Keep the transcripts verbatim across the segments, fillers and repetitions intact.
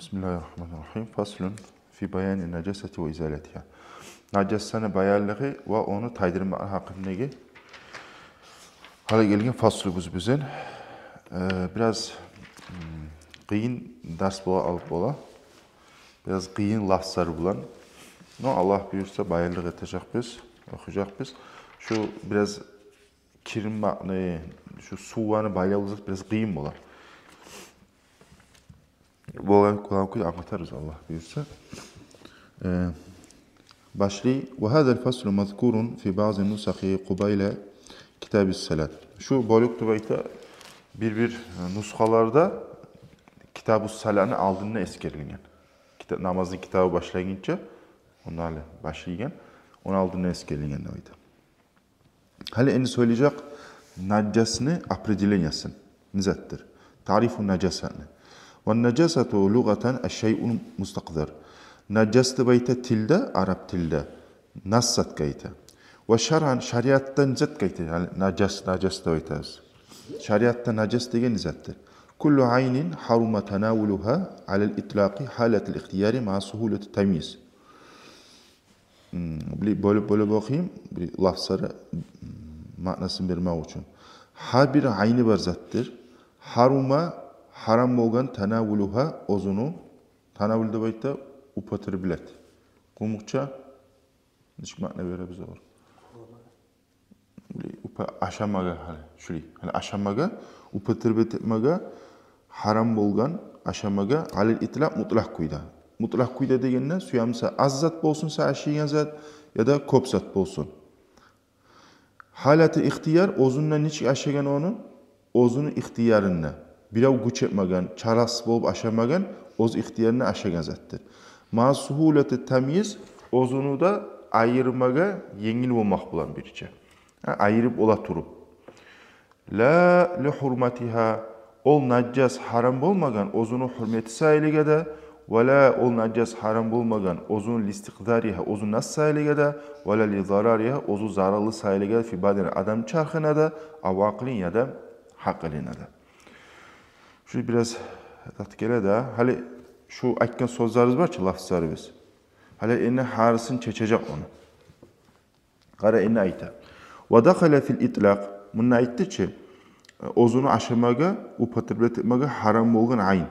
Бисмиллагьи ррагьмани ррагьим. Фаслун фи баяни ннажасати ва изалатигьа. Нажасаны баянлыгъы ва ону тайдырмакъны гьакъындагъы гьали гелген фаслубуз бизин. Э, бираз, м, къыйын дарс бола алып бола. Бираз къыйын лафзлар булан. Но Аллагь буюрса, баянлыкъ этежекбиз, охуйжакъбыз. Шу бираз киринмакъны, шу сувланы байлаву зат бираз къыйын бола. Бола, бола кюйде англатарбыз, Аллагь буюрса. Э, башлай. Ва гьазал фаслу мазкурун фи баъзи нусахи къубайла китабис салат. Шу бёлюк деп айта, бир-бир, э, нусхаларда китабус саланы алдында эсгерилген. Кита-, намазны китабы башлайгъынча, онда гьали башлайгъан, ону алдында эсгерилген деп айта. Гьали энди сёйлежек нажасны определениясын, не затдыр? Тарифу нажасатны. Ва ннажасату лугъатан аш-шайъул мустакъзар. Нажас деп айта тилде, араб тилде, нас затгъа айта. Ва шаръан, шариатда не затгъа айта? Гьали нажас, нажас деп айтабыз. Шариатда нажас деген не затдыр? Куллу айнин гьарума танавулугьа алал итлакъи гьалатал ихтияри ма сугьулати тамйиз. М, били-, бёлюп-бёлюп охуйум, били лафзланы, м, маънасын бермек учун. Гьар бир айны бар затдыр. Гьарума, гьарам болгъан, танавулугьа, оьзюню, танавул деп айта, употреблять. Къумукъча нечик маъна беребиз огъар? Били, упа-, ашамагъа гьали, шулай. Гьали ашамагъа, употреблять этмеге гьарам болгъан, ашамагъа, алал итлакъ, мутлакъ кюйде. Мутлакъ кюйде дегенде, сюе буса аз зат болсун сен ашайгъан зат, яда кёп зат болсун. Гьалатал ихтияр, оьзюнде нечик ашайгъан ону, оьзюню ихтиярында. Бирев гюч этмеген, чарасыз болуп ашамагъан, оьз ихтиярында ашайгъан затдыр. Ма сугьулати тамйиз, оьзюню де айырмагъа енгил болмакъ булан бирче. Гьа, айырып бола туруп. Ла ли гьурматигьа, ол нажас гьарам болмагъан оьзюню гьюрмети саялыгъа да, ва ла, ол нажас гьарам болмагъан оьзюню листикъзаригьа, оьзю нас саялыгъа да, ва ла ли зараригьа, оьзю зараллы саялыгъа да, фи бадани, адам чархына да, ав акълин, яда гьакъылына да. Шу бираз зат геле да, гьали шу айтгъан сёзлерибиз бар чы, лафзларыбыз. Гьали энни гьарисин чечежек ону. Къара, энни айта. Ва дахала фил итлакъ. Мунда айтды чы, оьзюню ашамагъа, употреблять этмеге гьарам болгъан айн.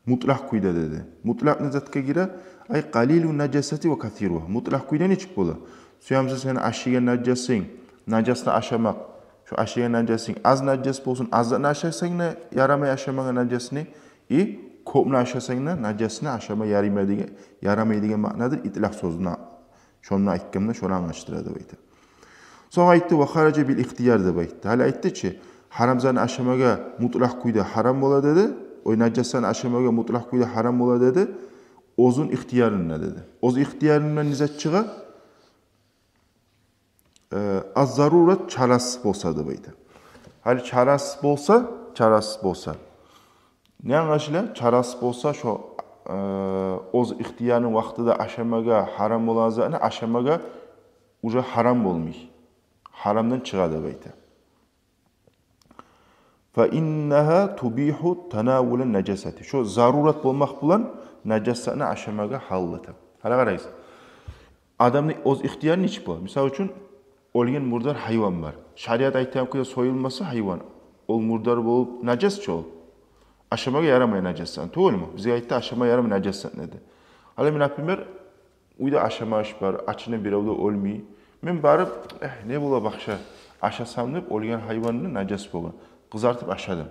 Мутлакъ кюйде деди. Мутлакъ не затгъа гире? Ай, къалилу нажасати ва касиругьа. Мутлакъ кюйде нечик бола? Сюе буса сени ашайгъан нажасынг, нажасны ашамакъ. Шу ашайгъан нажасынг аз нажас болсун, аз затны ашасанг да, ярамай ашамагъа нажасны, и кёпню ашасанг да, нажасны ашама ярамай деген, ярамай деген маънадыр итлакъ сёзню. Шону айтгъанда, шону англашдыра деп айта. Сонг айтды, ва хаража бил ихтияр деп айтды. Гьали айтды чы, гьарам затны ашамагъа мутлакъ кюйде гьарам бола деди. Ой, нажас затны ашамагъа мутлакъ кюйде гьарам бола деди. Оьзюню ихтиярында деди. Оьз ихтиярындан не зат чыгъа? Э, аз зарурат, чарасыз болса деп айта. Гьали чарасыз болса, чарасыз болса. Не англашыла? Чарасыз болса, шо, э, оьз ихтиярыны вакътиде ашамагъа гьарам болагъан затны ашамагъа уже гьарам болмай. Гьарамдан чыгъа деп айта. Фа иннагьа тубигьу танавула ннажасати. Шо зарурат болмакъ булан нажас затны ашамагъа гьалал эте. Гьали къарайсыз. Адамны оьз ихтияры нечик бола? Мисал учун, оьлген мурдар гьайван бар. Шариат айтагъан кюйде союлмаса гьайван, ол мурдар болуп нажас чы ол. Ашамагъа ярамай нажас затны, тюгюлмю? Бизге айтды, ашама ярамай нажас затны деди. Гьали мен, например, уьйде ашама аш бар, ачындан бирев де оьлмей. Мен барып, э, не бола башгъа, ашасам деп, оьлген гьайванны, нажас болгъан, къызартып ашадым.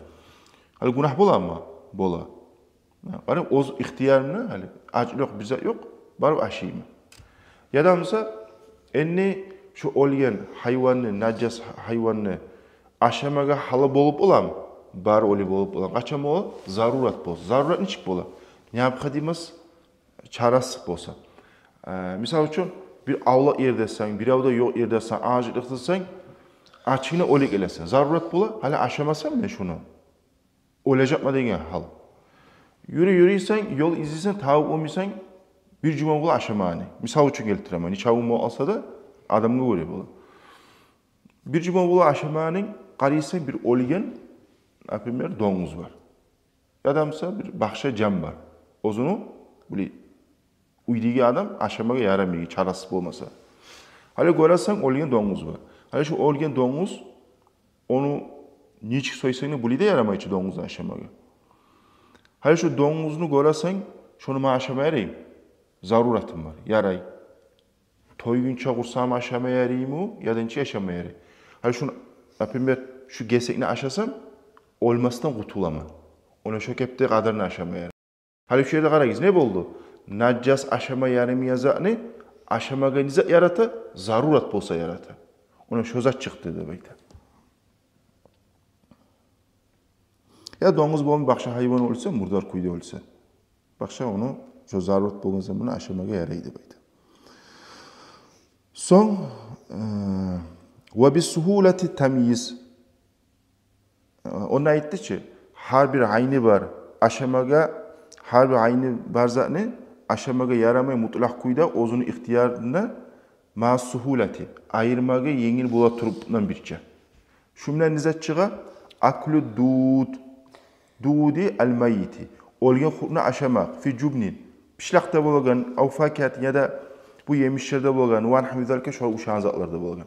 Гьали гюнагь боламы? Бола. Къара, оьз ихтиярымда, гьали ачлыкъ, бир зат ёкъ, барып ашайман. Яда буса, энни шу оьлген гьайванны, нажас гьайванны ашамагъа гьалал болуп боламы? Бары олай болуп бола. Къачан бола? Зарурат болса. Зарурат нечик бола? Необходимость, чарасыз болса. Э, мисал учун, бир авлакъ ердесен, бирев де ёкъ ердесен, ачлыкъдасанг, ачынгдан оьлюп гелесен. Зарурат бола, гьали ашамасам мен шуну, оьлежекмен деген гьал. Юрюй-юрюйсен, ёл излейсен, табып болмайсан, бир жума бола ашамагъанынг. Мисал учун гелтиремен, нече гюн болуп къалса да, адамгъа гёре бола. Бир жума бола ашамагъанынг, къарайсан, бир оьлген, например, донгуз бар. Яда буса бир башгъа жан бар. Оьзюню, булай, уьйдеги адам ашамагъа ярамай, чарасыз болмаса. Гьали гёресен, оьлген донгуз бар. Гьали шо оьлген донгуз, ону нечик сойсанг да, булай да ярамай чы донгузну ашамагъа. Гьали шо донгузну гёресен, шону мен ашама яраймы? Заруратым бар, ярай. Тойгъунча къурсагъым ашама яраймы, яда нечик ашама ярай? Гьали шуну, например, шу гесекни ашасам, оьлмесден къутуламан. Она шо кепде къадарны ашама ярай. Гьали шу ерде къарагъыз, не болду? Нажас ашама ярамайгъан затны ашамагъа не зат ярата? Зарурат болса ярата. Она шо зат чыкъды деп айта. Я донгуз болмай, башгъа гьайван оьлсе, мурдар кюйде оьлсе, башгъа, ону шо зарурат болгъан заманда ашамагъа ярай деп айта. Сонг, э, ва бисугьулати тамйиз. Э, онда айтды чы, гьар бир айны бар ашамагъа, гьар бир айны бар затны ашамагъа ярамай мутлакъ кюйде оьзюню ихтиярында, ма сугьулати, айырмагъа енгил бола турупдан бирче. Шундан не зат чыгъа? Аклу дуд, дуди ал-маййити, оьлген хуртну ашамакъ, фи жубнин, пишлакъда болагъан, ав факигьатин, яда бу емишлерде болагъан, ва нагьви залика, шолар ушагъан затларда болагъан.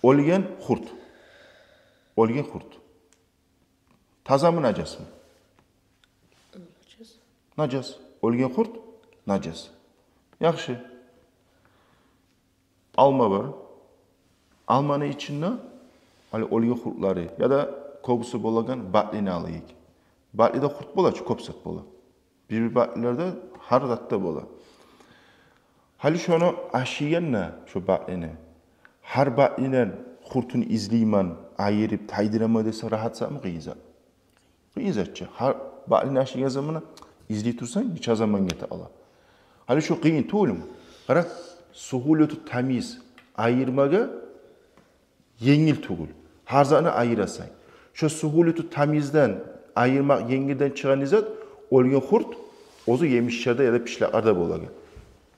Оьлген хурт. Оьлген хурт тазамы, нажасмы? Нажас. Нажас. Оьлген хурт нажас. Яхшы. Алма бар. Алманы ичинде, гьали, оьлген хуртлары, яда кёбюсю болагъан батлини алайыкъ. Батлиде хурт бола чы, кёп зат бола. Бир-бир батлилерде гьар затда бола. Гьали шону ашайгъанда, шо батлини, гьар батлиден хуртун излеймен, айырып тайдыраман десе, рагьат затмы, къыйын зат? Къыйын зат чы. Гьар батлини ашайгъан заманда излей турсанг, нече заман гете ала. Гьали шо къыйын тюгюлмю? Къара, сугьулату тамйиз, айырмагъа енгил тюгюл. Гьар затны айырасан. Шо сугьулату тамйизден, айырмакъ енгилден чыгъагъан не зат? Оьлген хурт, оьзю емишлерде яда пишлакъларда болагъан.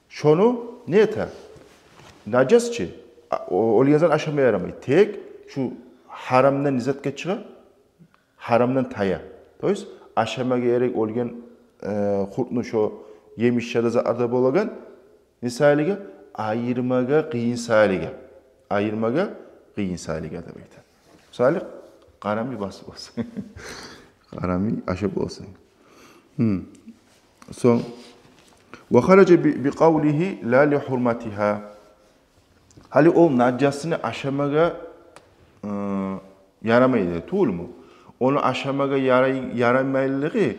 Шону не эте? Нажас чы. А, о-, оьлген затны ашама ярамай. Тек шу гьарамдан не затгъа чыгъа? Гьарамдан тая. То есть ашамагъа ярай оьлген, э, хуртну шо емишлерде, затларда болагъан. Не саялыгъа? Айырмагъа къыйын саялыгъа. Айырмагъа къыйын саялыгъа деп айта. Мисалы, къарамай басып боласан. Къарамай ашап боласан. Гьм. Сонг, ва хараджа би, би къавлигьи ла ли гьурматигьа. Гьали ол нажасны ашамагъа, ы, ярамай деди тюгюлмю? Ону ашамагъа ярай, ярамайлыгъы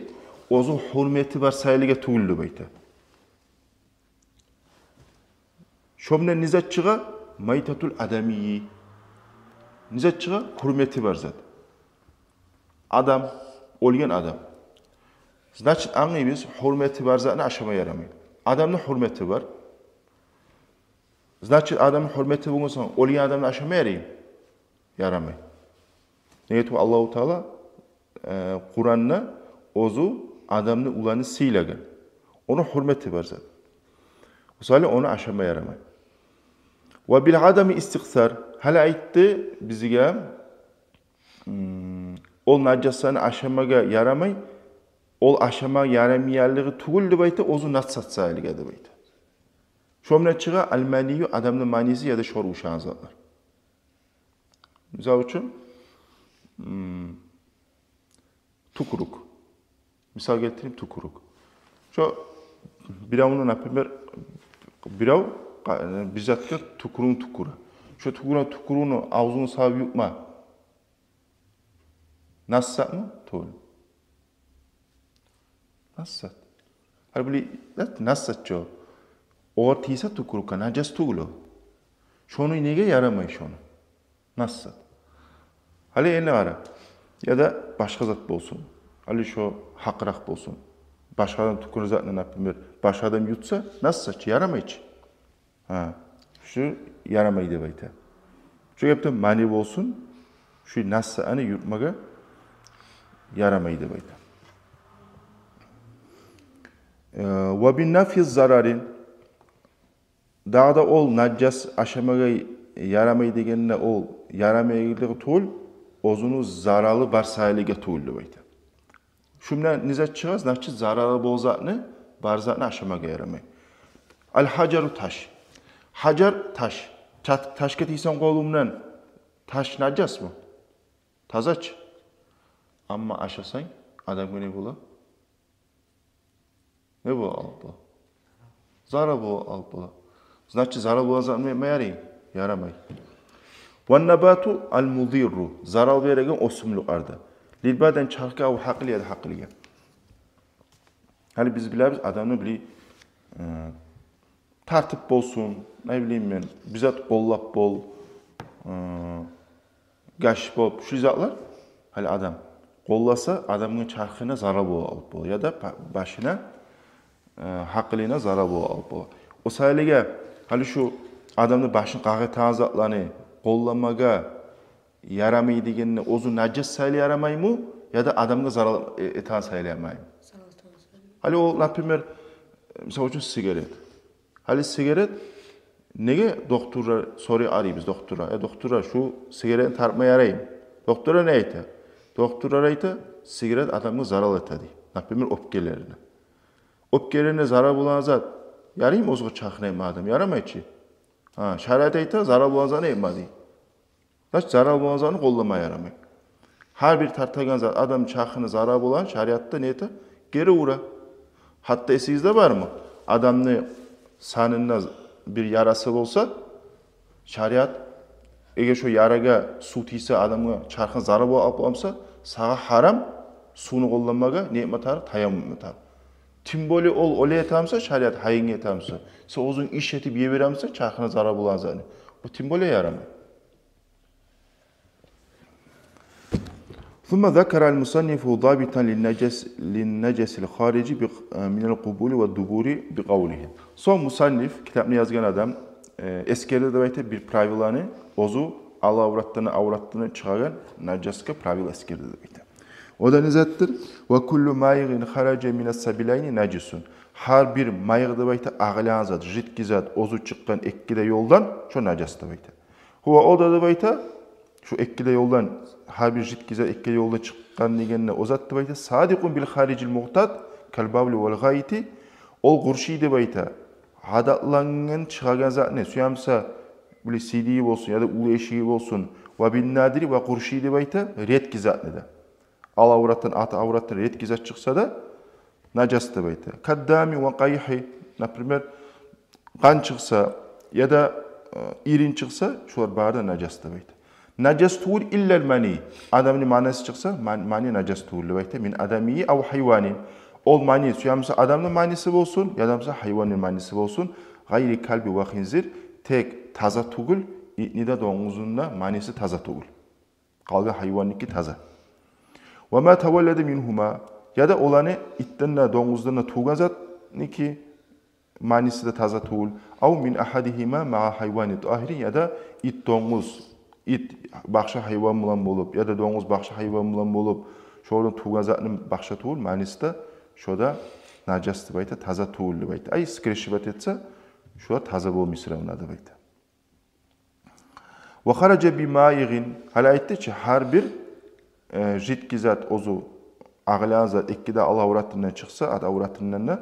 оьзю гьюрмети бар саялыгъа тюгюл деп айта. Шондан не зат чыгъа? Майтатул адамийи. Не зат чыгъа? Гьюрмети бар зат. Адам, оьлген адам. Значит, англайбыз, гьюрмети бар затны ашама ярамай. Адамны гьюрмети бар. Значит, адамны гьюрмети болгъан сонг, оьлген адамны ашама яраймы? Ярамай. Неге тюгюл, Аллагьу Таала, э, Къуранда оьзю адамны уланын сыйлагъан. Ону гьюрмети бар зат. Мисалы, ону ашама ярамай. Ва бил адами истикъсар. Гьали айтды бизге, м, ол нажасланы ашамагъа ярамай, ол ашама ярамайлыгъы тюгюл деп айта, оьзю насс саялыгъа деп айта. Шондан чыгъа ал-манийю, адамны маниси яда шогъар ушагъан затлар. Мисал учун, м, тюкюрюк. Мисал гелтирейим, тюкюрюк. Шо биревню, например, бирев къа-, бир затгъа тюкюрюгюн тюкюре. Шо тюкюрген тюкюрюгюню авзуна салып ютма насс затмы? Тюгюл. Насс зат. Гьали булай зат насс зат чы. Огъар тийсе тюкюрюкге, нажас тюгюл о. Шону неге ярамай шону? Насс зат. Гьали энни къара. Яда башгъа зат болсун. Гьали шо гьакъыракъ болсун. Башгъа адам тюкюрген затны, например, башгъа адам ютса, насс зат чы, ярамай чы. Гьа, шу ярамай деп айта. Шу гепде мани болсун, шу насс затны ютмагъа ярамай деп айта. Э, ва бин нафи зарари. Дагъы да ол нажас ашамагъа ярамай дегенде, ол ярамайлыгъы тюгюл, оьзюню заралы бар саялыгъа тюгюл деп айта. Шундан не зат чыгъа? Значит, заралы болгъан затны, бар затны ашамагъа ярамай. Аль-хажару — таш. Хажар — таш. Чат-, ташгъа тийсенг къолунг булан, таш нажасмы? Таза чы. Амма ашасанг, адамгъа не бола? Не бола алып бола? Зарал бола алып бола. Значит, зарал болгъан затны этме ярай? Ярамай. Ван-набату аль-мудирру — зарал береген оьсюмлюклер де. Лиль-бадан — чархгъа, ав-ль-гьакъли — яда гьакъылгъа. Гьали биз билебиз, адамны били, э, тартып болсун, не билейим мен, бир зат къоллап бол, э, гаш болуп, шу затлар, гьали адам къолласа, адамны чархына зарал бола алып бола, яда па-, башына, э, гьакъылына зарал бола алып бола. О саялыгъа, гьали шу адамны башын къагъа этеген затланы къолламагъа ярамай дегенде, оьзю нажас саялы ярамаймы, яда адамгъа зарал э-, этеген саялы ярамаймы? Гьали ол, например, мисал учун, сигарет. Гьали сигарет, неге докторлар сорай, арайбыз докторлар: «Э, докторлар, шу сигаретни тартма яраймы?» Докторлар не айта? Докторлар айта: «Сигарет адамгъа зарал эте», — дей. Например, оьпкелерине. Оьпкелерине зарал болгъан зат яраймы оьзюне чархына этме адам? Ярамай чы. Гьа, шариат айта: «Зарал болгъан затны этме», — дей. Значит, зарал болгъан затны къоллама ярамай. Гьар бир тартагъан зат адамны чархына зарал болгъан, шариатда не эте? Гери ура. Гьатта эсигизде бармы? Адамны санында бир ярасы болса, шариат, эгер шо ярагъа сув тийсе, адамгъа, чархына зарал болуп къалса, сагъа гьарам сувну къолламагъа, не этме тарыкъ? Таяммум этме тарыкъ. Тем более ол оьле этемсе, шариат гьайын этемсе, сен оьзюнг иш этип еберемсе, чархына зарал болгъан затны, бу тем более ярамай. ثم ذكر المصنف ضابطا للنجس، للنجس الخارج بق-، من القبل والدبر بقوله. Сонг мусанниф, китапны язгъан адам, э, эсгерди деп айта бир правиланы, оьзю ал авратдан, авратдан чыгъагъан нажасгъа правила эсгерди деп айта. О да не затдыр? وكل مائع خرج من السبيلين نجس. Гьар бир майигъ деп айта, агъылагъан зат, жидкий зат, оьзю чыкъгъан эки де ёлдан, шо нажас деп айта. هو, о да деп айта, шо эки де ёлдан, гьар бир жидкий зат эки де ёлдан чыкъгъан дегенде, о зат деп айта, صادق بالخارج المعتاد كالبول والغائط, ол къуршай деп айта адатлангъан чыгъагъан затны, сюемсе, били, сийдиги болсун яда уллу эшиги болсун, وبالنادر, ва къуршай деп айта редкий затны да. Ал авратдан, арт авратдан редкий зат чыкъса да, нажас деп айта. كالدم والقيح, например, къан чыкъса яда, э, ирин чыкъса, шолар бары да нажас деп айта. Нажас тюгюл إلا المني, адамны маниси чыкъса, ман-, мани нажас тюгюл деп айта, من آدمي أو حيوان. Ол мани, сюемсе, адамны маниси болсун, яда буса гьайванны маниси болсун, غير الكلب والخنزير, тек таза тюгюл итни де, донгузну да маниси таза тюгюл. Къалгъан гьайванныки таза. وما تولد منهما, яда оланы, итден де, донгуздан да тувгъан затныки маниси де таза тюгюл. أو من أحدهما مع حيوان طاهر, яда ит, донгуз, ит башгъа гьайван булан болуп, яда донгуз башгъа гьайван булан болуп, шолардан тувгъан затны башгъа тюгюл, маниси де, шо да нажас деп айта, таза тюгюл деп айта. Ай, скрещивать этсе, шо да таза болмай сыравна деп айта. وخرج بمائع, гьали айтды чы, гьар бир, э, жидкий зат, оьзю агъылагъан зат, эки де ал авратындан чыкъса, арт авратындан да,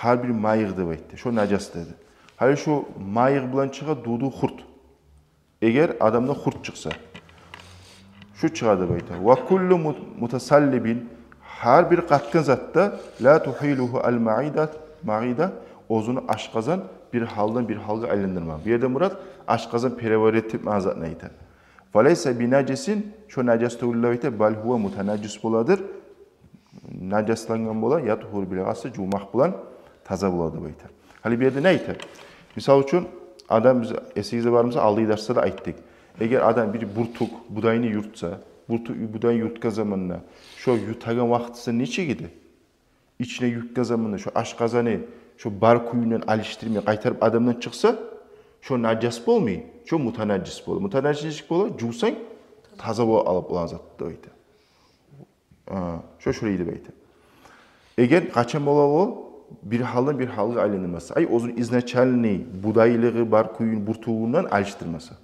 гьар бир майигъ деп айтды, шо нажас деди. Гьали шо майигъ булан чыгъа дуду, хурт. Эгер адамда хурт чыкъса, шу чыгъа деп айта. وكل مت-, متصلب, гьар бир къатгъан зат да, لا تحيله المعدة, маида, оьзюню ашкъазан бир гьалдан бир гьалгъа айландырма. Бу ерде мурат ашкъазан переварить этмеген затны айта. فليس بنجس, шо нажас тюгюл деп айта, بل هو متنجس боладыр, нажаслангъан бола, يطهر بالغسل, жувмакъ булан таза бола деп айта. Гьали бу ерде не айта? Мисал учун, адам, биз, эсигизде бар буса, алдагъы дарсда да айтдыкъ. Эгер адам бир бюртюк будайны ютса, бюртюк будайны ютгъан заманда, шо ютагъан вакътиси нечик эди? Ичине ютгъан заманда шо ашкъазаны шо бар кююнден алышдырмай, къайтарып адамдан чыкъса, шо нажас болмай, шо мутанажис бола. Мутанажис нечик бола? Жувсанг, таза бола алып болагъан зат деп айта. А, шо шулай деп айта. Эгер къачан бола ол, бир гьалдан бир гьалгъа айландырмаса, ай, оьзюню изначальный будайлыгъы бар кююн бюртюгюнден алышдырмаса.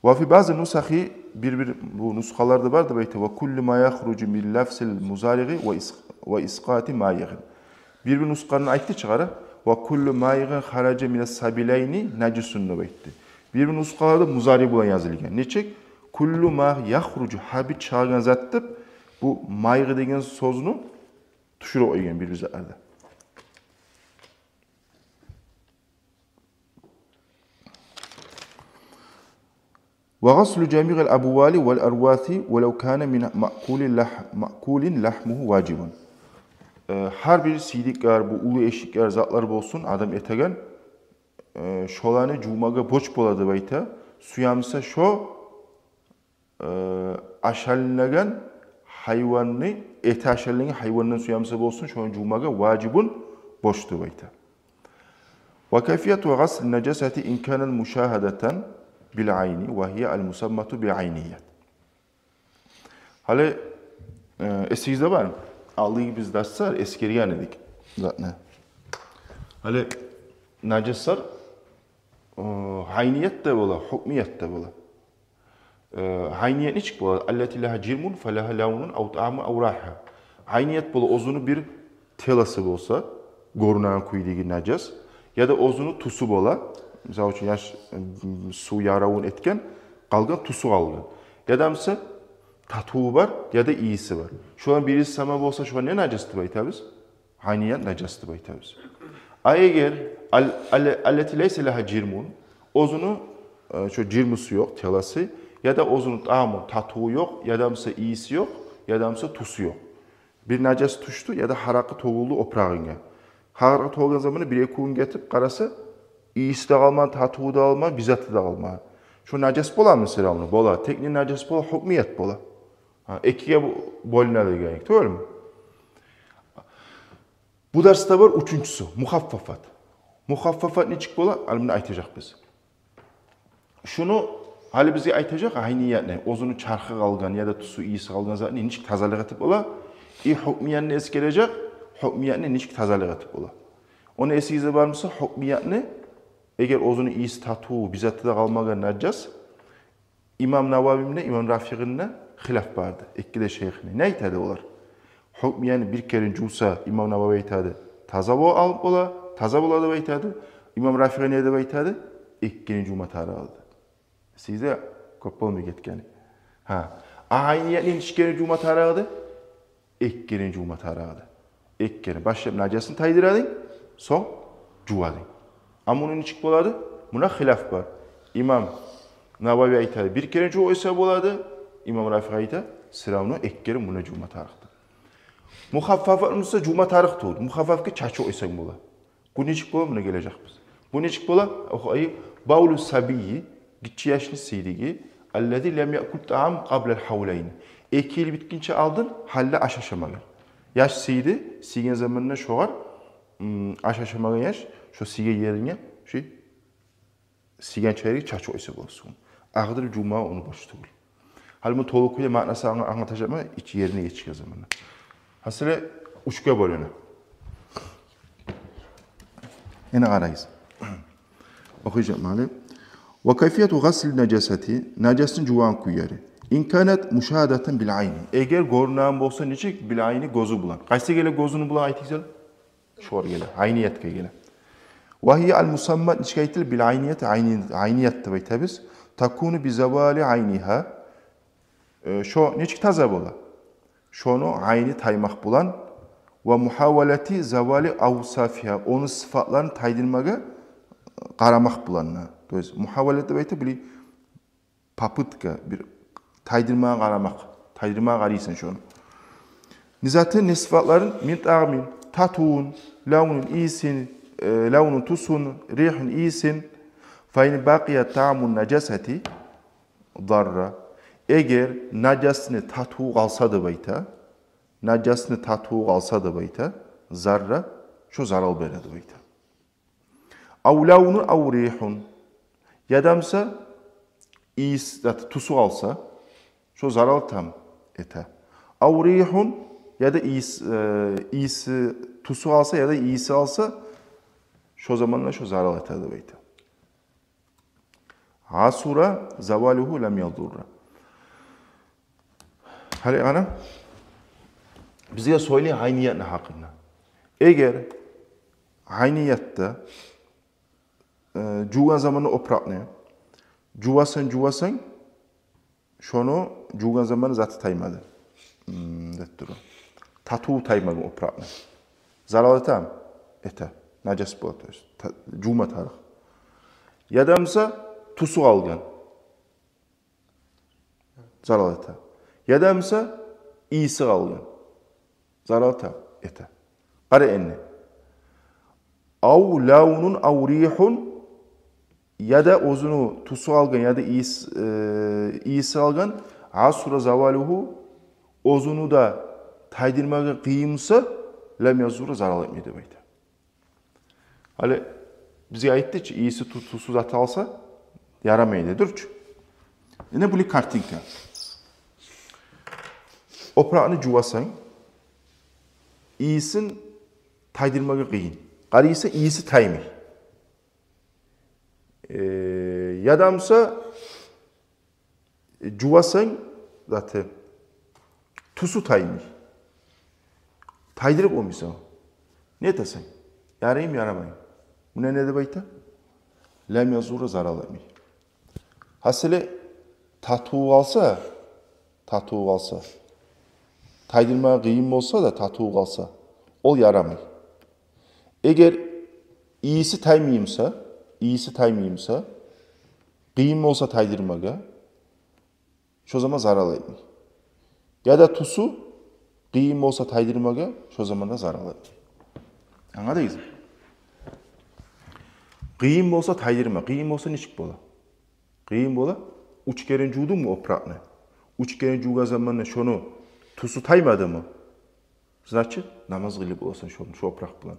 وفي بعض النسخ, Бир-бир бу нусхаларда бар деп айта: «Ва куллу ма яхружу мин лафзил музаригъи ва ис-, ва искъати маигъин». Бир-бир нусханы айтды чыгъара: «Ва куллу маигъин хаража мина сабилайни нажисун» деп айтды. Бир-бир нусхаларда музари булан язылгъан. Нечик? «Куллу ма яхружу», гьар бир чыгъагъан зат деп, бу маигъ деген сёзню тюшюрюп къойгъан бир-бир затларда. «Ва гъаслу жамиъил абвали вал арваси валав кана мин маъкулин лах-, маъкулин лахмугьу важибун». Э, гьар бир сийдиклер, бу уллу эшиклер, затлар болсун, адам этеген, э, шоланы жувмагъа борч бола деп айта. Сюе буса шо, э, ашалынагъан гьайванны, эти ашалынагъан гьайвандан сюе буса болсун, шону жувмагъа важибун, борч деп айта. «Ва кайфияту гъасли нажасати ин канат мушагьадатан бил айни ва гьия ал мусаммату бил айният». Гьали, э, эсигизде бармы? Алдагъы биз дарсда эсгерген эдик затны. Гьали нажаслар, э, айният да бола, гьукмият да бола. Э, айният нечик бола? «Аллати лагьа жирмун фалагьа лавнун ав тагьмун ав райгьа». Айният бола оьзюню бир теласы болса, гёрюнеген кюйдеги нажас, яда оьзюню тюсю бола. Мисал учун, яш, м, сув яравун этген, къалгъан тюсю къалгъан. Яда буса татыву бар, яда ийиси бар. Шоланы бириси сама болса, шогъар не нажас деп айтабыз? Айният нажас деп айтабыз. А эгер ал-, ал-, аллати лайса лагьа жирмун, оьзюню, э, шо жирмусу ёкъ, теласы, яда оьзюню тагьму, татыву ёкъ, яда буса ийиси ёкъ, яда буса тюсю ёкъ. Бир нажас тюшдю, яда гьаракъы тёгюлдю опурагъынга. Гьаракъы тёгюлген заманда бир-эки гюн гетип къараса, ийиси де къалмагъан, татыву да къалмагъан, бир заты да къалмагъан. Шо нажас боламы сиравну? Бола. Тек не нажас бола? Гьукмият бола. Гьа, экиге бу-, бёлюне деген, тюгюлмю? Бу дарсда бар уьчюнчюсю, мухаффафат. Мухаффафат нечик бола? Гьали муну айтажакъбыз. Шуну гьали бизге айтажакъ, айниятны, оьзюню чархы къалгъан яда тюсю, ийиси къалгъан затны нечик тазалыкъ этип бола? И гьукмиятны эсгережек, гьукмиятны нечик тазалыкъ этип бола? Ону эсигизде бар буса, гьукмиятны, эгер оьзюню ийиси, татыву, бир заты да къалмагъан нажас, имам Нававини де, имам Рафигъини де хилаф барды, эки де шейхини. Не айтады олар? Гьукмиятны бир керен жувса, имам Навави айтады, таза бо-, алып бола, таза бола деп айтады. Имам Рафигъи не деп айтады? Эки керен жувма тарыкъ эди. Сизде кёп болмай гетгени. Гьа. А айниятны нече керен жувма тарыкъ эди? Эки керен жувма тарыкъ эди. Эки керен. Башлап нажасын тайдырадынг, сонг жувадынг. А муну нечик болады? Муна хилаф бар. Имам Навави айтады, бир керен жувуп къойса болады. Имам Рафигъи айта, сиравну эки керен муна жувма тарыкъ эди. Мухаффаф буса жувма тарыкъ тюгюл. Мухаффафгъа чачып къойсанг бола. Бу нечик бола, муна гележекбиз. Бу нечик бола? Оху, ай, бавлу сабийи, гиччи яшны сийдиги, аллази лам якул таам къаблал гьавлайн. Эки йыл битгинче алдын гьали аш ашамагъан. Яш сийди, сийген заманда шогъар, м, аш ашамагъан яш, шо сийген ерине, шо сийген чайры чачып къойса бола сувну. Агъдырып жувма ону борч тюгюл. Гьали муну толу кюйде маънасын анг-, англатажакъман, ич ерине гечген заманда. Гьасили, уьчге бёлюне. Яна къарайыз. Охуйжакъман гьали. Ва кайфияту гъасли нажасати, нажасны жувагъан кюйлери. Ин канат мушагьадатан бил айни. Эгер гёрюнеген болса нечик? Бил айни, гёзю булан. Къайсы геле гёзюню булан, айтыгъыз гьали? Шогъар геле, айниятгъа геле. Ва гьия ал мусаммат, нечик айтыла, бил айният, айни-, айният деп айтабыз. Такуну би завали айнигьа. Э, шо нечик таза бола? Шону айны таймакъ булан. Ва мухавалати завали авсафигьа, ону сыфатларын тайдырмагъа къарамакъ булан. То есть мухавалат деп айта, били, попытка, бир тайдырмагъа къарамакъ, тайдырмагъа къарайсан шону. Не затын, не сыфатларын? Мин таамин, татывун, лавнун, ийисин, э, лавнун, тюсюн, ригьин, ийисин. Фа ин бакъия тааму нажасати дарра. Эгер нажасны татыву къалса деп айта, нажасны татыву къалса деп айта, зарра, шо зарал бере деп айта. Ав лавнун ав ригьун. Яда буса ийис, зат, тюсю къалса, шо зарал там эте. Ав ригьун, яда ийис, э, ийиси, тюсю къалса, яда ийиси къалса, шо заманда шо зарал эте деп айта. Асура завалугьу лам ядурра. Гьали ана бизге сёйлей гьайниятны гьакъында. Эгер гьайниятда, э, жувгъан заманда опуракъны жувасан, жувасан, шону жувгъан заманда заты таймады. М, деп тура. Татыву таймагъан опуракъны. Зарал этеми? Эте. Нажас бола, то есть. Та-, жувма тарыкъ. Яда буса тюсю къалгъан. Зарал эте. Яда буса ийиси къалгъан. Зарал эте, эте. Къара энни. Ав лавнун ав ригьун, яда оьзюню тюсю къалгъан, яда ийис-, э, ийиси къалгъан, асура завалугьу, оьзюню де тайдырмагъа къыйын буса, лам язурра, зарал этмей деп айта. Гьали бизге айтды чы, ийиси, тю-, тюсю зат къалса, ярамай дедир чи. Энни булай картинка. Опуракъны жувасан, ийисин тайдырмагъа къыйын. Къарайса, ийиси таймай. Э, яда буса жувасан, заты, тюсю таймай. Тайдырып болмайсан. Не этесен? Яраймы, ярамаймы? Муна не деп айта? Лам язурра, зарал этмей. Гьасили, татыву къалса, татыву къалса, тайдырмагъа къыйын болса да, татыву къалса, ол ярамай. Эгер ийиси таймай буса, ийиси таймай буса, къыйын болса тайдырмагъа, шо заман зарал этмей. Яда тюсю къыйын болса тайдырмагъа, шо заман да зарал этмей. Англадыгъызмы? Къыйын болса тайдырма, къыйын болса нечик бола? Къыйын бола, уьч керен жувдунгму опуракъны? Уьч керен жувгъан заманда шону тюсю таймадымы? Значит, намаз къылып боласан шо, шо опуракъ булан.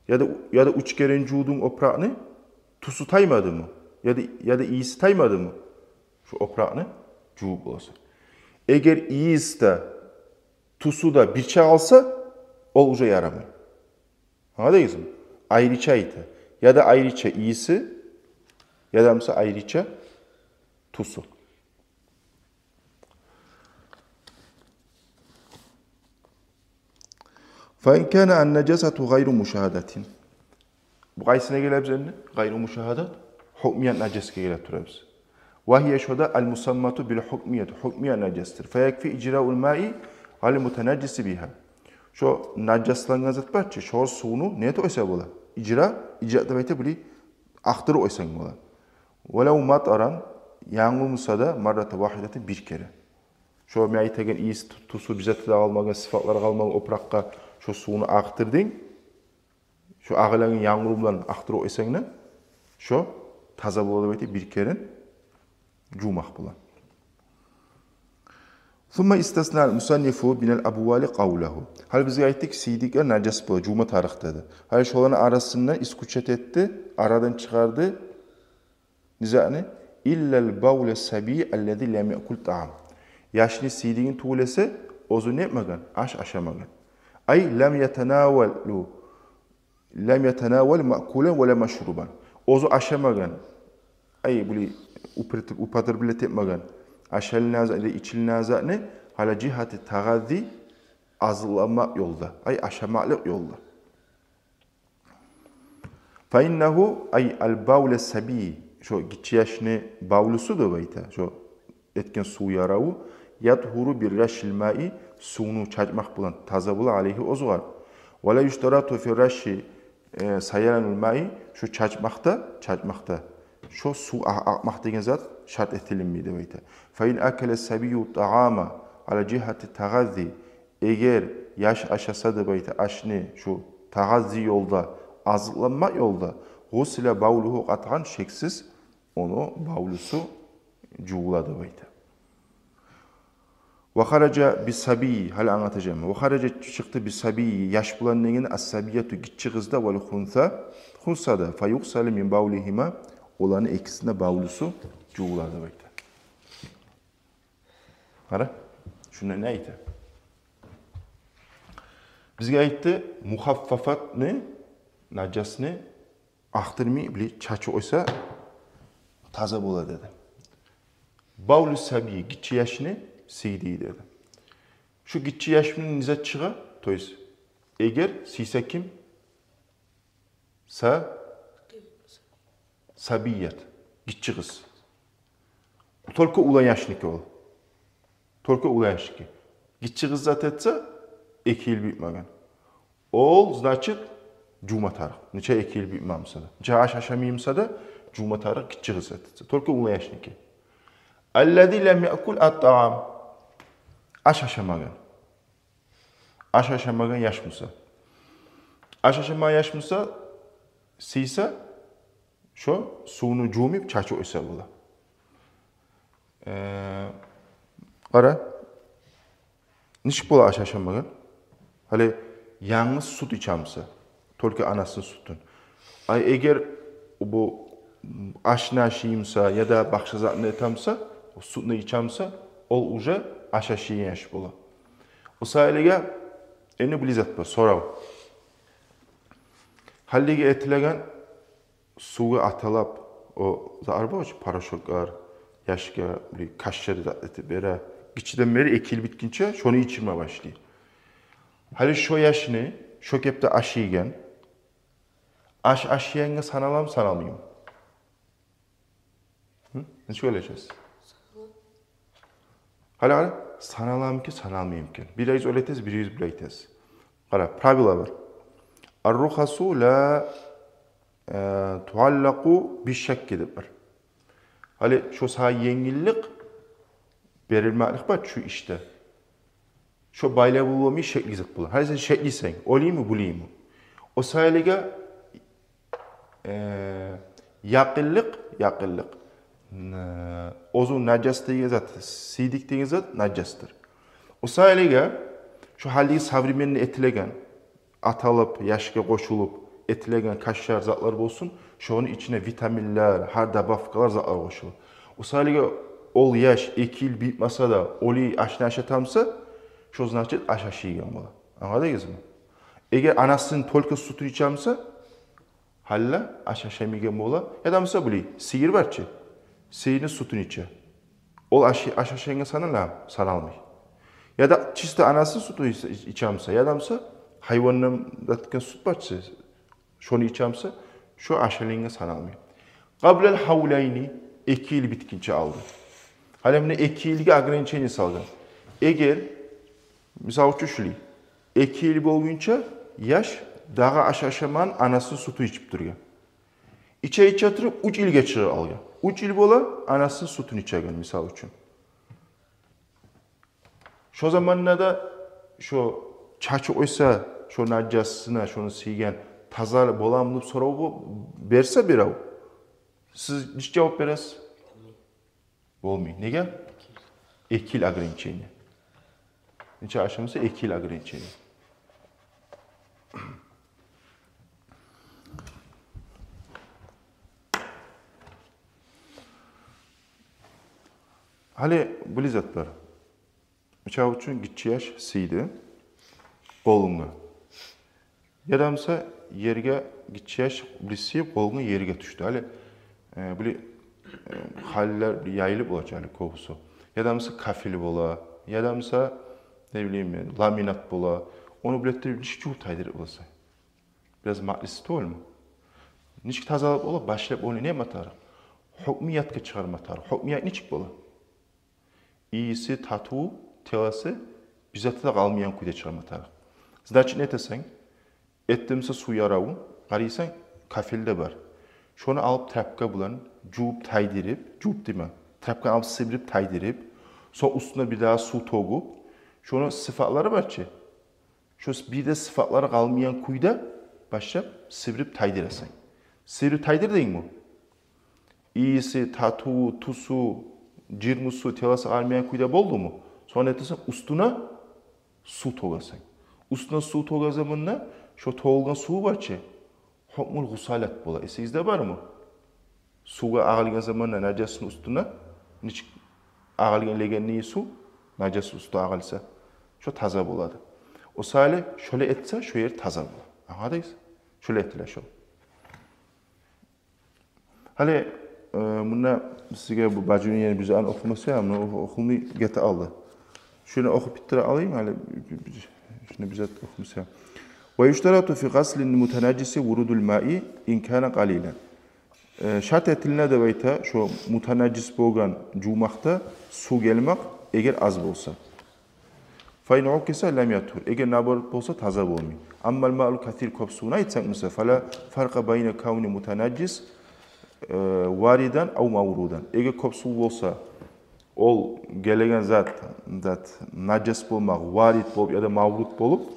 Яда, яда уьч керен жувдунг опуракъны, тюсю таймадымы? Яда, яда ийиси таймадымы? Шо опуракъны жувуп боласан. Эгер ийиси де, тюсю де бирче къалса, ол уже ярамай. Англадыгъызмы? Айрыча айта. Яда айрыча ийиси, яда буса айрыча тюсю. Фа ин кана ан-нажасату гъайру мушагьадатин. Бу къайсына гелебиз энни? Гъайру мушагьадат, гьукмият нажасгъа геле турабыз. Ва гьия, шо да, ал-мусаммату бил-гьукмият, гьукмият нажасдыр. Фа якфи ижраул маи алал-мутанажжиси бигьа. Шо нажаслангъан зат бар чы, шогъар сувну не этип къойса бола? Ижра, ижра деп айта, булай акътырып къойсанг бола. Валав матаран, янгур буса да, маррата вагьидатан, бир керен. Шо мен айтагъан ийис, тю-, тюсю, бир заты да къалмагъан, сыфатлар къалмагъан опуракъгъа шо сувну акътырдынг, шо агъылагъан янгур булан акътырып къойсанг да, шо таза бола деп айта, бир керен жувмакъ булан. Сумма истасна ал-мусаннифу минал абвали къавлагьу. Гьали бизге айтдыкъ, сийдиклер нажас бола, жувма тарыкъ деди. Гьали шоланы арасындан исключать этди, арадан чыгъарды не затны? Иллал бавла сабий аллази лам яъкул таъам. Яшны сийдигин тюгюл эсе, оьзю не этмеген? Аш ашамагъан. Ай лам ятанавалу, лам ятанавал маъкулан вала машрубан. Оьзю ашамагъан, ай, булай употреблять этмеген ашалына затны, ичилине затны, ала жигьати тагъаззи, азыкъланмакъ ёлда, ай, ашамакълыкъ ёлда. Фа иннагьу, ай, ал-бавла сабий, шо гиччи яшны бавлусу деп айта, шо этген сув яраву, ятгьуру бир-рашшил маи, сувну чачмакъ булан таза бола, алайгьи, оьзюгъар. Вала юштарату фир-рашши, э, саяланул маи, шо чачмакъда, чачмакъда шо сув а-, акъмакъ деген зат шарт этилинмей деп айта. Фа ин акала сабию таъама ала жигьати тагъаззи, эгер яш ашаса деп айта ашны шо тагъаззи ёлда, азыкъланмакъ ёлда, гъусила бавлугьу къатъан, шексиз ону бавлусу жувула деп айта. Ва хаража бис-сабий, гьали англатажакъман. Ва хаража, чыкъды, бис-сабий, яш булан деген, ас-сабияту, гиччи къыз да, вал-хунса, хунса да, фа югъсалу мин бавлигьима, оланы экисини де бавлусу жувула деп айта. Къара, шунда не айта? Бизге айтды, мухаффафатны, нажасны акътырмай, биле, чачып къойса, таза бола деди. Бавлу сабий, гиччи яшны сийдиги деди. Шу гиччи яшны не зат чыгъа? То есть, эгер сийсе ким? Са... сабият. Гиччи къыз. Только улан яшныки ол. Только улан яшныки. Гиччи къыз зат этсе, эки йыл битмеген. Ол, значит, жувма тарыкъ. Нече эки йыл битмей буса да. Нече аш ашамай буса да, жувма тарыкъ гиччи къыз зат этсе. Только улан яшныки. Аллази лам яъкул ат-таам. Аш ашамагъан. Аш ашамагъан яш буса. Аш ашамагъан яш буса, сийсе, шо сувну жувмай чачып къойса бола. Э, къара. Нечик бола аш ашамагъан? Гьали янгыз сют иче буса, только анасыны сютюн. Ай, эгер бу ашны ашай буса яда башгъа затны эте буса, сютню иче буса, ол уже аш ашайгъан яш бола. О саялыгъа энни бир зат бар, сорав. Гьалиги этилеген сувгъа аталап, о затлар бар чы, порошоклар, яшгъа бир кашалар зат этип бере. Гиччиден берли эки йыл битгинче шону ичирме башлай. Гьали шо яшны шо кепде ашайгъан, аш ашайгъангъа саналамы, саналмаймы? Гьы? Нечик ойлашасыз? Гьали, гьали, саналамы экен, саналмаймы экен? Биригиз олай этесиз, биригиз булай этесиз. Къара, правила бар. Ар-рухасу ла, э, туаллакъу бишакки деп бар. Гьали шо сагъа енгиллик берилмеклик бар шу ишде. Шо байлавлу болмай, шекли зат бола. Гьали сен шеклисен, олаймы, булаймы? О саялыгъа, э, якъинлик, якъинлик. Н-, оьзю нажас деген зат, сийдик деген зат нажасдыр. О саялыгъа шо гьалиги современный этилеген, аталып, яшгъа къошулуп этилеген кашалар затлар болсун, шону ичине витаминлер, гьар добавкалар затлар къошула. О саялыгъа ол яш эки йыл битмесе де, олай ашны ашата буса, шо, значит, аш ашайгъан бола. Англадыгъызмы? Эгер анасыны только сютюн иче буса, гьали аш ашамайгъан бола. Яда буса, булай, сыйыр бар чы, сыйырны сютюн иче. Ол аш, аш ашайгъангъа саналамы? Саналмай. Яда чисто анасыны сютюн ич-, иче буса, яда буса гьайвандан тартгъан сют бар чы, шону иче буса, шо ашайгъангъа саналмай. Къаблал гьавлайни, эки йыл битгинче алды. Гьали муна эки йылгъа ограничение салгъан. Эгер, мисал учун, шулай, эки йыл болгъунча яш дагъы аш ашамагъан, анасыны сютюн ичип тургъан. Иче-иче туруп, уьч йылгъа чыгъып алгъан. Уьч йыл бола анасыны сютюн ичеген, мисал учун. Шо заманда да шо чачып къойса, шо нажасына, шону сийген, таза боламы деп сорав бу-, берсе бирев, сиз нечик жавап бересиз? Болмай. Неге? Эки йыл ограничение. Нече ашамаса, эки йыл ограничение. Гьали булай зат бар. Мисал учун, гиччи яш сийди къолунга. Яда буса ерге, гиччи яш булай сийип къолунга, ерге тюшдю. Гьали, э, булай, э, халилер булай яйылып бола чы гьали кёбюсю. Яда буса кафель бола, яда буса, не билейим мен, ламинат бола. Ону булай этдирип нечик жувуп тайдырып боласа? Бираз маънасы тюгюлмю? Нечик тазалап бола? Башлап ону не этме тарыкъ? Гьукмиятгъа чыгъарма тарыкъ. Гьукмият нечик бола? Ийиси, татыву, теласы бир заты да къалмайгъан кюйде чыгъарма тарыкъ. Значит, не этесен? Этди буса сув яравун, къарайсан, кафель де бар. Шону алып тряпка булан жувуп тайдырып, жувуп деймен, тряпканы алып сибирип тайдырып, сонг уьстюне бир дагъы сув тёгюп, шону сыпатлары бар чы, шо бир де сыпатлары къалмайгъан кюйде башлап сибирип тайдырасан. Сибирип тайдырдынгмы? Ийиси, татыву, тюсю, жырмусу, теласы къалмайгъан кюйде болдуму? Сонг не этесен? Уьстюне сув тёгесен. Уьстюне сув тёгеген заманда шо тёгюлген сув бар чы, гьукмул гъусалат бола. Эсигизде бармы? Сувгъа агъылгъан заманда нажасны уьстюне, нечик агъылгъан легенный сув нажасны уьстюне агъылса, шо таза болады. О саялы шолай этсе, шо ер таза бола. Англадыгъыз? Шолай этиле шо. Гьали, э, мунда сизге бу бажуну яны бизге ан охумаса, я, муну оху-, охулмай гете къалды. Шуну охуп битдире алайым, гьали шуну бир зат охумаса. Ва юштарату фи гъаслин мутанажжиси вурудул маи ин кана къалилан. Э, шарт этилине деп айта, шо мутанажжис болгъан жувмакъда сув гелмек, эгер аз болса. Фа ин уккиса лам ятгьур. Эгер наоборот болса, таза болмай. Аммал маул касир, кёп сувну айтсакъ буса, фала фаркъа байна кавни мутанажжис, э, варидан ав маврудан. Эгер кёп сув болса, ол гелеген зат, зат нажас болмакъ, варид болуп яда мавруд болуп,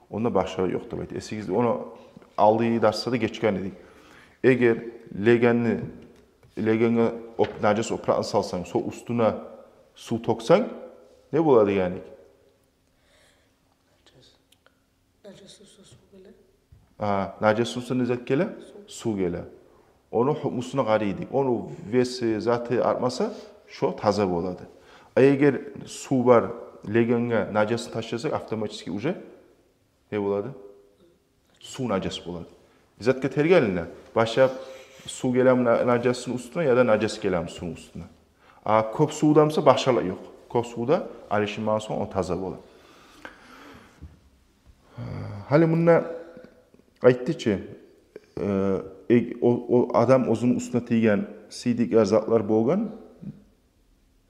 онда башгъалыкъ ёкъ деп айта. Эсигизде, ону алдагъы дарсда да гечген эдик. Эгер легенни, легенге оп-, нажас опуракъны салсанг, сол уьстюне сув тёксенг, не болады дегенлик? Нажасны уьстюне сув геле. А, нажасны уьстюне не зат геле? Сув. Сув геле. Ону гьукмусуна къарайдыкъ. Ону веси, заты артмаса, шо таза болады. А эгер сув бар легенге нажасны ташласакъ, автоматически уже не болады? Сув нажас болады. Бир затгъа тергелине, башлап сув гелеми на-, нажасны уьстюне яда нажас гелеми сувну уьстюне. А кёп сувда буса башгъалыкъ ёкъ. Кёп сувда алышынмагъан сонг о таза болады. Гьали мунда айтды чы, э, э, о, о адам оьзюню уьстюне тийген сийдиклер, затлар болгъан,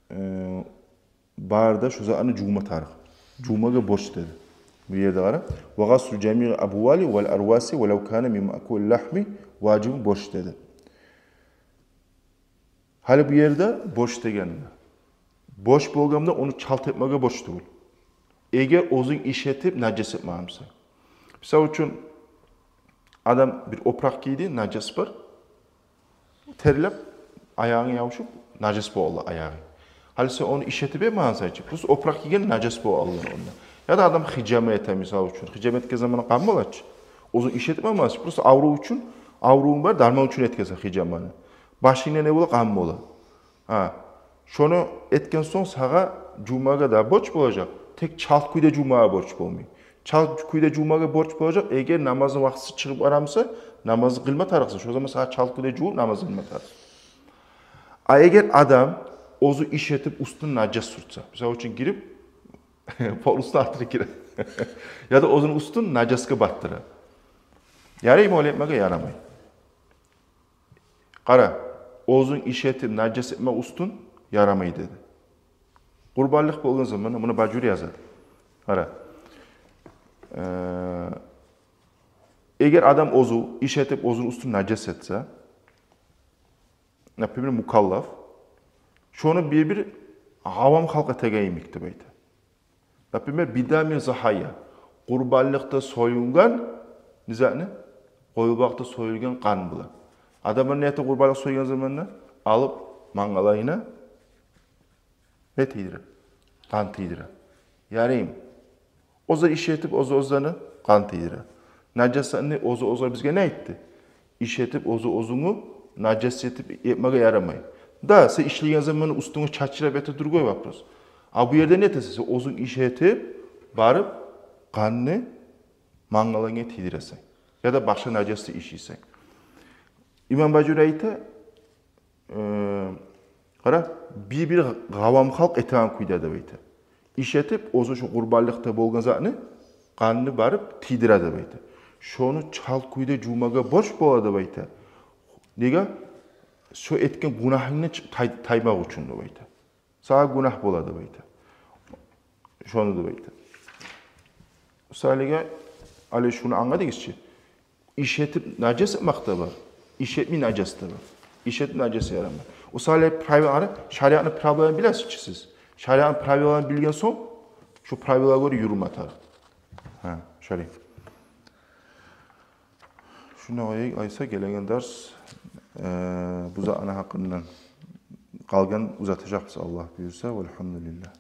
э, бары да шо затны жувма тарыкъ. Жувмагъа борч деди. Бу ерде къара. Ва гъаслу жамиъ абвали вал арваси валав кана мин маъкули лахми важибун, борч деди. Гьали бу ерде борч дегенде, борч болгъанда ону чалт этмеге борч тюгюл. Эгер оьзюнг иш этип нажас этмеген бусанг. Мисал учун, адам бир опуракъ гийди, нажас бар. Терлеп, аягъынг ябушуп, нажас болду аягъынг. Гьали сен ону иш этип этмеген бусанг чы, просто опуракъ гийген, нажас болду онда. Яда адам хижама эте, мисал учун. Хижама этген заманда къан бола чы. Оьзюнг иш этмеген бусанг чы, просто аврув учун, аврувунг бар, дарман учун этгенсен хижаманы. Башынгда не бола? Къан бола. Гьа. Шону этген сонг сагъа жувмагъа да борч болажакъ. Тек чалт кюйде жувмагъа борч болмай. Чалт кюйде жувмагъа борч болажакъ, эгер намазны вакътиси чыгъып бара буса, намазны къылма тарыкъсан. Шо заман сагъа чалт кюйде жувуп намазны къылма тарыкъ. А эгер адам оьзю иш этип уьстюне нажас сюртсе, мисал учун гирип, пол уьстюне артыгъы гире. Яда оьзюню уьстюн нажасгъа батдыра. Яраймы олай этмеге? Ярамай. Къара, оьзюнг иш этип нажас этме уьстюнг ярамай деди. Къурбанлыкъ болгъан заманда, муну Бажури язады. Къара, э, эгер адам оьзю иш этип оьзюню уьстюн нажас этсе, например, мукаллаф, шону бир-бир авам халкъ этеген йимик деп айта. Например, бидами захайя, къурбанлыкъда союлгъан, не затны, къоюлмакъда союлгъан къан булан. Адамлар не эте къурбанлыкъ союлгъан заманда? Алып мангалайына не тийдире? Къан тийдире. Яраймы? Оьзю иш этип оьзю оьзюне къан тийдире. Нажасны оьзю оьзюне бизге не айтды? Иш этип оьзю оьзюнгню нажас этип этмеге ярамай. Да, сен ишлейген заман уьстюнге чачырап эте, другой вопрос. А бу ерде не этесен? Сен оьзюнг иш этип барып къанны мангалайынга тийдиресен. Яда башгъа нажасны ишлейсен. Имам Бажури айта, э, къара, бир-бир гъавам халкъ этеген кюйде деп айта. Иш этип оьзю шо къурбанлыкъда болгъан затны, къанны барып тийдире деп айта. Шону чалт кюйде жувмагъа борч бола деп айта. Неге? Шо этген гюнагьынгны ч-, тай-, таймакъ учун деп айта. Сагъа гюнагь бола деп айта. Шону деп айта. Мисалгъа, гьали шуну англадыгъыз чы. Иш этип нажас этмек де бар, иш этмей нажас да бар. Иш этип нажас ярамай. Мисалгъа, правила, ана, шариатны правилаларын билесиз чи сиз. Шариатны правилаларын билген сонг, шу правилагъа гёре юрюме тарыкъ. Гьа, шариат. Шуну къояйыкъ, айса гелеген дарс, э, бу затны гьакъындан къалгъан узатажакъбыз, Аллагь буюрса. Валгьамдулиллагь.